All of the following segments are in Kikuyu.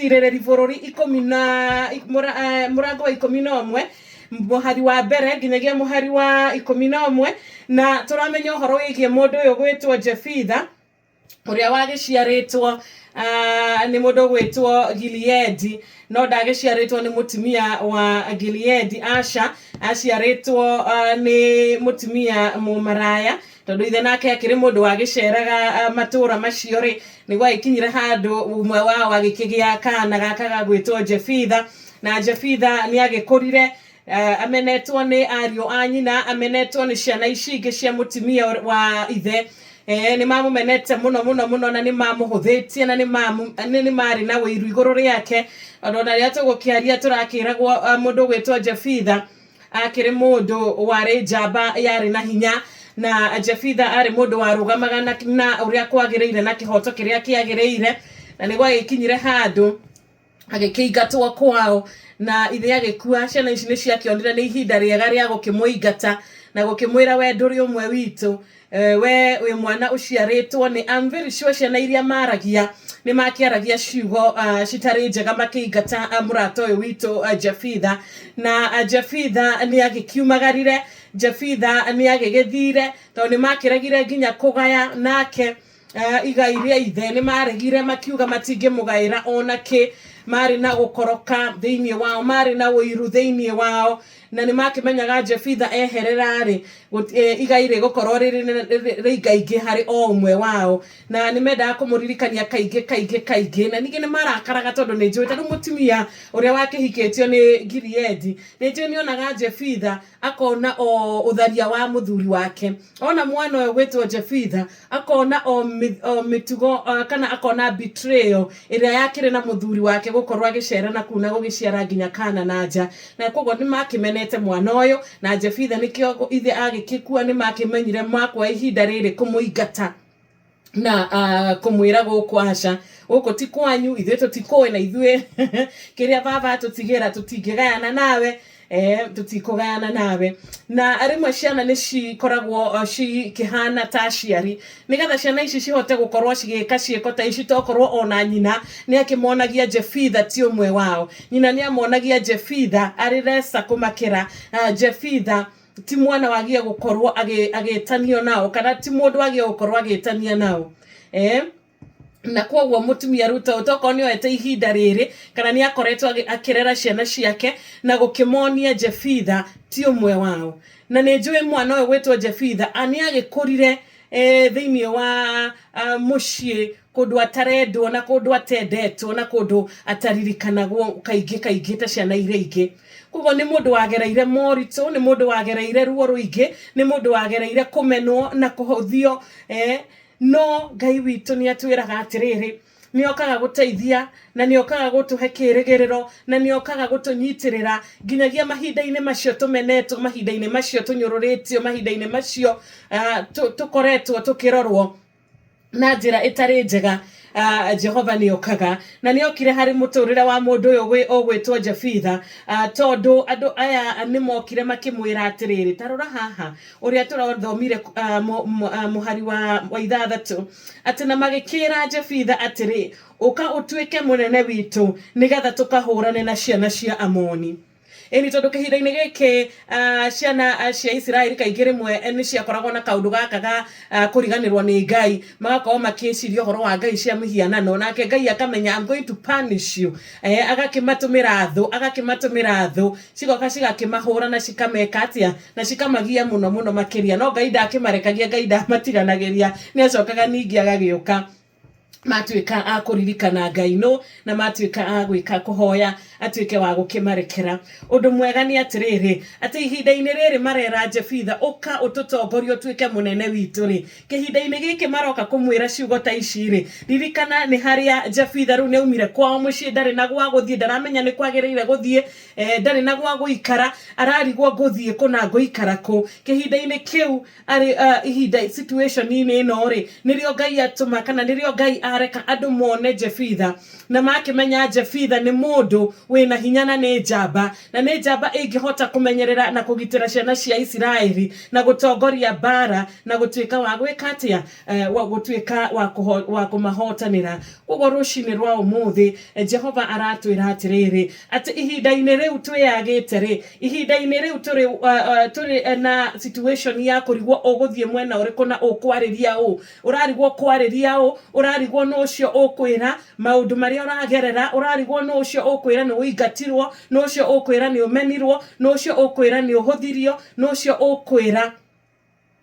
Cirĩrĩri bũrũri ikũmi na mũrango wa 11 mũhari wa mbere nginyagia mũhari wa 11, na tũramenya ũhoro wĩgiĩ mũndũ ũyũ gwĩtwo Jefitha, ũrĩa wagĩciarĩtwo nĩ mũndũ ũgwĩtwo Gileadi, no ndagĩciarĩtwo nĩ mũtumia wa Gileadi, aca, aciarĩtwo nĩ mũtumia mũmaraya, tondũ ithe nake akĩrĩ mũndũ wagĩceraga matũra macio rĩ, nĩguo agĩkinyire handũ ũmwe wao agĩkĩgĩa kana gaka gagwĩtwo Jefitha. Na Jefitha nĩ agĩkũrire amenetwo nĩ ariũ a nyina, amenetwo nĩ ciana ici ingĩ cia mũtumia wa ithe. Nĩ mamũmenete mũno mũno mũno, na nĩ mamũhũthĩtie, na nĩ marĩ na ũiru igũrũ rĩake. Ona rĩrĩa tũgũkĩaria tũrakĩragwo mũndũ ũgwĩtwo Jefitha akĩrĩ mũndũ warĩ njamba yarĩ na hinya, na Jefitha arĩ mũndũ warũgamaga na ũrĩa kwagĩrĩire na kĩhoto kĩrĩa kĩagĩrĩire. Na nĩ gwagĩkinyire handũ agĩkĩingatwo kwao, na ithe agĩkua. Ciana ici nĩ ciakĩonire nĩ ihinda rĩega rĩa gũkĩmũingata na gũkĩmwĩra, "We ndũrĩ ũmwe witũ, we wĩ mwana ũciarĩtwo nĩ." I'm very sure ciana iria maragia nĩ makĩaragia ciugo citarĩ njega makĩingata mũrata ũyũ witũ Jefitha. Na Jefitha nĩ agĩkiumagarire, Jefitha nĩ agĩgĩthire, tondũ nĩ makĩregire nginya kũgaya nake igai rĩa ithe. Nĩ maregire, makiuga matingĩmũgaĩra ona kĩ. Marĩ na gũkoroka thĩinĩ wao, marĩ na ũiru thĩinĩ wao, na nĩ makĩmenyaga Jefitha eherera rĩ, igai rĩgũkorwo rĩrĩ rĩingaingĩ harĩ o ũmwe wao, na nĩ mendaga kũmũririkania kaingĩ kaingĩ kaingĩ. Na ningĩ nĩ marakaraga, tondũ nĩ njũĩ ta rĩu mũtumia ũrĩa wakĩhikĩtio nĩ Gileadi, nĩ njũĩ nĩ onaga Jefitha akona o ũtharia wa mũthuri wake, ona mwana ũyũ gwĩtwo Jefitha akona o mĩtugo kana akona betrayal ĩrĩa yakĩrĩ na mũthuri wake gũkorwo agĩcera na kuu na gũgĩciara nginya kana na nja. Na koguo nĩ makĩmenete mwana ũyũ na Jefitha. Nĩkĩo ithe agĩkĩkua nĩ makĩmenyire makwa ihinda rĩrĩ kũmũingata na kũmwĩra, "Gũkũ aca, gũkũ ti kwanyu, ithuĩ tũtikũĩ, na ithuĩ kĩrĩa baba atũtigĩra tũtingĩgayana nawe, tũtikũgayana nawe." Na rĩmwe ciana nĩ cikoragwo cikĩhana ta aciari, nĩgetha ciana ici cihote gũkorwo cigĩka ciĩko ta ici, tokorwo ona nyina nĩ akĩmonagia Jefitha ti ũmwe wao. Nyina nĩ amonagia Jefitha arĩ resa kũmakĩra, Jefitha ti mwana wagie gũkorwo agĩtanio nao, kana ti mũndũ wagie gũkorwo agĩtania nao. Na koguo mũtumia rĩu tokorwo nĩ oete ihinda rĩrĩ kana nĩ akoretwo akĩrera ciana ciake na gũkĩmonia Jefitha ti ũmwe wao. Na nĩ njũĩ mwana ũyũ gwĩtwo Jefitha nĩ agĩkũrire thĩinĩ wa mũciĩ kũndũ atarendwo na kũndũ atendetwo na kũndũ ataririkanagwo kaingĩ kaingĩ ta ciana iria ingĩ. Koguo nĩ mũndũ wagereire moritũ, nĩ mũndũ wagereire ruo rũingĩ, nĩ mũndũ wagereire kũmenwo na kũhũthio. No Ngai witũ nĩ atwĩraga atĩrĩrĩ, nĩ okaga gũteithia, na nĩ okaga gũtũhe kĩrĩgĩrĩro, na nĩ okaga gũtũnyitĩrĩra nginyagia mahinda-inĩ macio tũmenetwo, mahinda-inĩ macio tũnyũrũrĩtio, mahinda-inĩ macio tũkoretwo tũkĩrorwo na njĩra ĩtarĩ njega. Jehova nĩ okaga, na nĩ okire harĩ mũtũrĩre wa mũndũ ũyũ ũgwĩtwo Jefitha, tondũ andũ aya nĩ mokire makĩmwĩra atĩrĩrĩ, ta rora haha ũrĩa tũrathomire mũhari wa 6, atĩ, "Na magĩkĩra Jefitha atĩrĩ, 'Ũka ũtuĩke mũnene witũ, nĩgetha tũkahũrane na ciana cia Amoni.'" Ĩni, tondũ kĩhinda-inĩ gĩkĩ ciana cia Isiraeli kaingĩ rĩmwe nĩ ciakoragwo na kaũndũ gaka ga kũriganĩrwo nĩ Ngai, magakorwo makĩciria ũhoro wa ngai cia mĩhianano. Nake Ngai akamenya, "I'm going to punish you." Agakĩmatũmĩra thũ, agakĩmatũmĩra thũ cigoka cigakĩmahũra na cikameka atĩa, na cikamagia mũno mũno makĩria. No Ngai ndakĩmarekagia, Ngai ndamatiganagĩria, nĩ acokaga ningĩ agagĩũka, matuĩka a kũririkana Ngai no na matuĩka a gwĩka kũhoya atuĩke wa gũkĩmarekera. Ũndũ mwega nĩ atĩrĩrĩ, atĩ ihinda-inĩ rĩrĩ marera Jefitha, "Ũka ũtũtongorie, ũtuĩke mũnene witũ" rĩ, kĩhinda-inĩ gĩkĩ maroka kũmwĩra ciugo ta ici rĩ, ririkana nĩ harĩa Jefitha rĩu nĩ aumire kwao mũciĩ, ndarĩ na gwa gũthiĩ, ndaramenya nĩ kwagĩrĩire gũthiĩ, ndarĩ na gwa gũikara, ararigwo ngũthiĩ kũ na ngũikara kũ. Kĩhinda-inĩ kĩu arĩ ihinda situation-inĩ ĩno rĩ, nĩrĩo Ngai atũma, kana nĩrĩo Ngai Areka andũ mone Jefitha, na makĩmenya Jefitha nĩ mũndũ wĩna hinya na nĩ njamba, na nĩ njamba ĩngĩhota kũmenyerera na kũgitĩra ciana cia Isiraeli na gũtongoria mbara na gũtuĩka wa gwĩka atĩa, wa gũtuĩka wa kũmahotanĩra. Koguo rũcinĩ rwa ũmũthĩ Jehova aratwĩra atĩrĩrĩ, atĩ ihinda-inĩ rĩu twĩyagĩte rĩ, ihinda-inĩ rĩu tũrĩ na situation ya kũrigwo ũgũthiĩ mwena ũrĩkũ na ũkwarĩria ũ, ũrarigwo kwarĩria ũ, ũrarigwo nũ ũcio ũkwĩra maũndũ marĩa ũragerera, ũrarigwo nũ ũcio ũkwĩra nĩ ũingatirwo, nũ ũcio ũkwĩra nĩ ũmenirwo, nũ ũcio ũkwĩra nĩ ũhũthirio, nũ ũcio ũkwĩra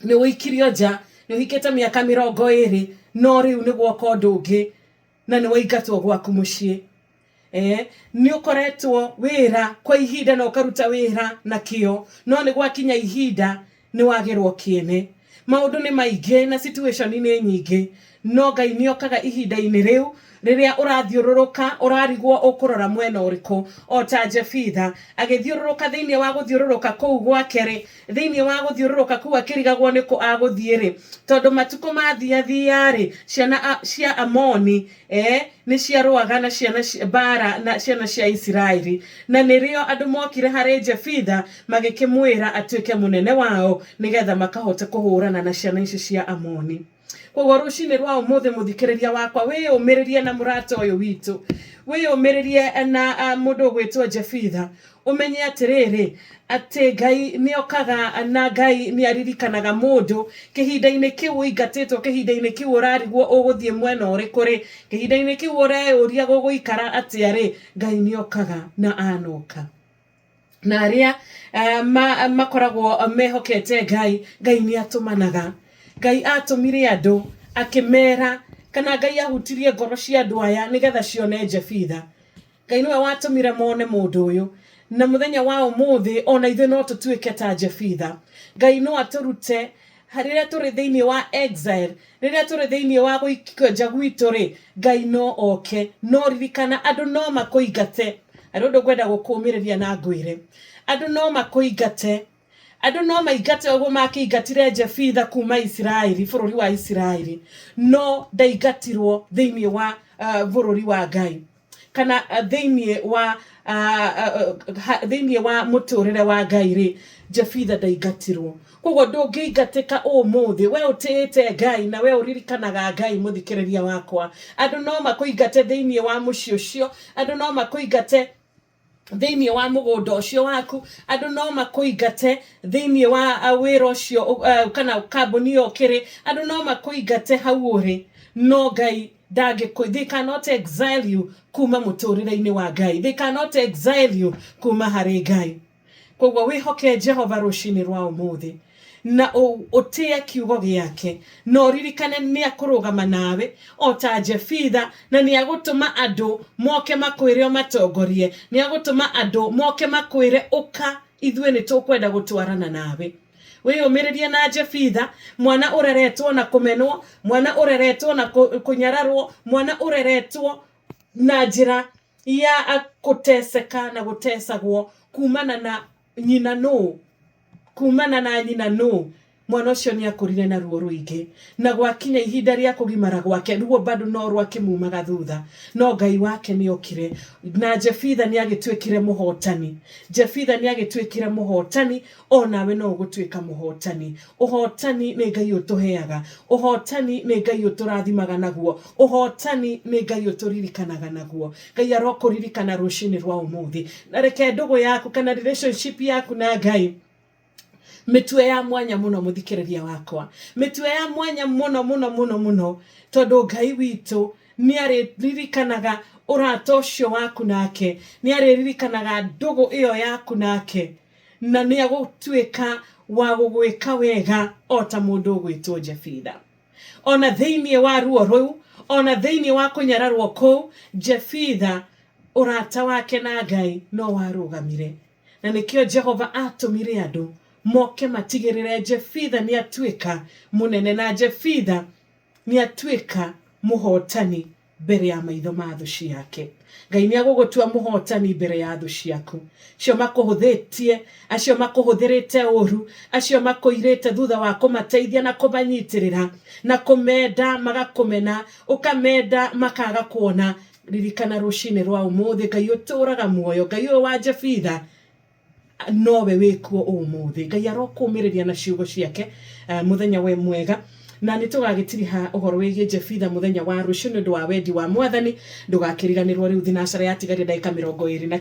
nĩ ũikirio nja, nĩ ũhikĩte mĩaka 20 no rĩu nĩ gwoka ũndũ ũngĩ na nĩ waingatwo gwaku mũciĩ. Nĩ ũkoretwo wĩra kwa ihinda na ũkaruta wĩra na kĩo, no nĩ gwakinya ihinda nĩ wagĩrwo kĩene. Maũndũ nĩ maingĩ na situation nĩ nyingĩ, no Ngai nĩ okaga ihinda-inĩ rĩu rĩrĩa ũrathiũrũrũka, ũrarigwo ũkũrora mwena ũrĩkũ. O ta Jefitha agĩthiũrũrũka thĩinĩ wa gũthiũrũrũka kũu gwake rĩ, thĩinĩ wa gũthiũrũrũka kũu akĩrigagwo nĩ kũ agũthiĩ rĩ, tondũ matukũ mathiathia rĩ, ciana cia Amoni nĩ ciarũaga na ciana mbara na ciana cia Isiraeli. Na nĩrĩo andũ mokire harĩ Jefitha magĩkĩmwĩra atuĩke mũnene wao nĩgetha makahote kũhũrana na ciana ici cia Amoni. Koguo rũcinĩ rwa ũmũthĩ mũthikĩrĩria wakwa, wĩyũmĩrĩrie na mũrata ũyũ witũ, wĩyũmĩrĩrie na mũndũ ũgwĩtwo Jefitha, ũmenye atĩrĩrĩ, atĩ Ngai nĩ okaga na Ngai nĩ aririkanaga mũndũ kĩhinda-inĩ kĩu ũingatĩtwo, kĩhinda-inĩ kĩu ũrarigwo ũgũthiĩ mwena ũrĩkũ rĩ, kĩhinda-inĩ kĩu ũreyũria gũgũikara atĩa rĩ, Ngai nĩ okaga na anoka. Na arĩa makoragwo mehokete Ngai, Ngai nĩ atũmanaga. Ngai atũmire andũ akĩmera, kana Ngai ahutirie ngoro cia andũ aya nĩgetha cione Jefitha. Ngai nĩwe watũmire mone mũndũ ũyũ. Na mũthenya wa ũmũthĩ ona ithuĩ no tũtuĩke ta Jefitha. Ngai no atũrute rĩrĩa tũrĩ thĩinĩ wa exile, rĩrĩa tũrĩ thĩinĩ wa gũikio nja gwitũ rĩ, Ngai no oke. No ririkana andũ no makũingate. Harĩ ũndũ ngwenda gũkũmĩrĩria na ngwĩre, andũ no makũingate. Andũ no maingate ũguo makĩingatire Jefitha kuma Isiraeli, bũrũri wa Isiraeli, no ndaingatirwo thĩinĩ wa bũrũri wa Ngai kana thĩinĩ wa thĩinĩ wa mũtũrĩre wa Ngai rĩ, Jefitha ndaingatirwo. Koguo ndũngĩingatĩka ũmũthĩ, we ũtĩĩte Ngai na we ũririkanaga Ngai mũthikĩrĩria wakwa. Andũ no makũingate thĩinĩ wa mũciĩ ũcio, andũ no makũingate thĩinĩ wa mũgũnda ũcio waku, andũ no makũingate thĩinĩ wa wĩra ũcio kana kambuni ĩyo ũkĩrĩ, andũ no makũingate hau ũrĩ, no Ngai ndangĩkũ, they cannot exile you kuma mũtũrĩre-inĩ wa Ngai, they cannot exile you kuma harĩ Ngai. Koguo wĩhoke Jehova rũcinĩ rwa ũmũthĩ na ũtĩe kiugo gĩake, na ũririkane nĩ akũrũgama nawe o ta Jefitha, na nĩ agũtũma andũ moke makwĩre ũmatongorie, nĩ agũtũma andũ moke makwĩre ũka, ithuĩ nĩ tũkwenda gũtwarana nawe. Wĩyũmĩrĩrie na Jefitha, mwana ũreretwo na kũmenwo, mwana ũreretwo na kũnyararwo, mwana ũreretwo na njĩra ya kũteceka na gũtecagwo kumana na nyina nũ, kumana na nyina nũ. Mwana ũcio nĩ akũrire na ruo rũingĩ, na gwakinya ihinda rĩa kũgimara gwake ruo bado no rwakĩmumaga thutha, no Ngai wake nĩ okire na Jefitha nĩ agĩtuĩkire mũhotani. Jefitha nĩ agĩtuĩkire mũhotani, o nawe no ũgũtuĩka mũhotani. Ũhotani nĩ Ngai ũtũheaga, ũhotani nĩ Ngai ũtũrathimaga naguo, ũhotani nĩ Ngai ũtũririkanaga naguo. Ngai arokũririkana rũcinĩ rwa ũmũthĩ, na reke ndũgũ yaku kana relationship yaku na Ngai mĩtue ya mwanya mũno, mũthikĩrĩria wakwa, mĩtue ya mwanya mũno mũno mũno mũno, tondũ Ngai witũ nĩ arĩririkanaga ũrata ũcio waku nake, nĩ arĩririkanaga ndũgũ ĩyo yaku nake, na nĩ agũtuĩka wa gũgwĩka wega o ta mũndũ ũgwĩtwo Jefitha. Ona thĩinĩ wa ruo rũu, ona thĩinĩ wa kũnyararwo kũu, Jefitha ũrata wake na Ngai no warũgamire. Na nĩkĩo Jehova atũmire andũ moke matigĩrĩre Jefitha nĩ atuĩka mũnene, na Jefitha nĩ atuĩka mũhotani Mbere ya maitho ma thũ ciake. Ngai nĩ agũgũtua mũhotani mbere ya thũ ciaku. Acio makũhũthĩtie, acio makũhũthĩrĩte ũru, acio makũirĩte thutha wa kũmateithia na kũmanyitĩrĩra na kũmenda magakũmena, ũkamenda makaga kuona. Ririkana rũcinĩ rwa ũmũthĩ Ngai ũtũraga muoyo, Ngai ũyũ wa Jefitha nowe wĩkuo ũmũthĩ. Ngai arokũmĩrĩria na ciugo ciake mũthenya we mwega. Na nĩ tũgagĩtiriha ũhoro wĩgiĩ Jefitha mũthenya wa rũciũ nĩ ũndũ wa wendi wa Mwathani. Ndũgakĩriganĩrwo rĩu thinacara yatigaria ndagĩka 25.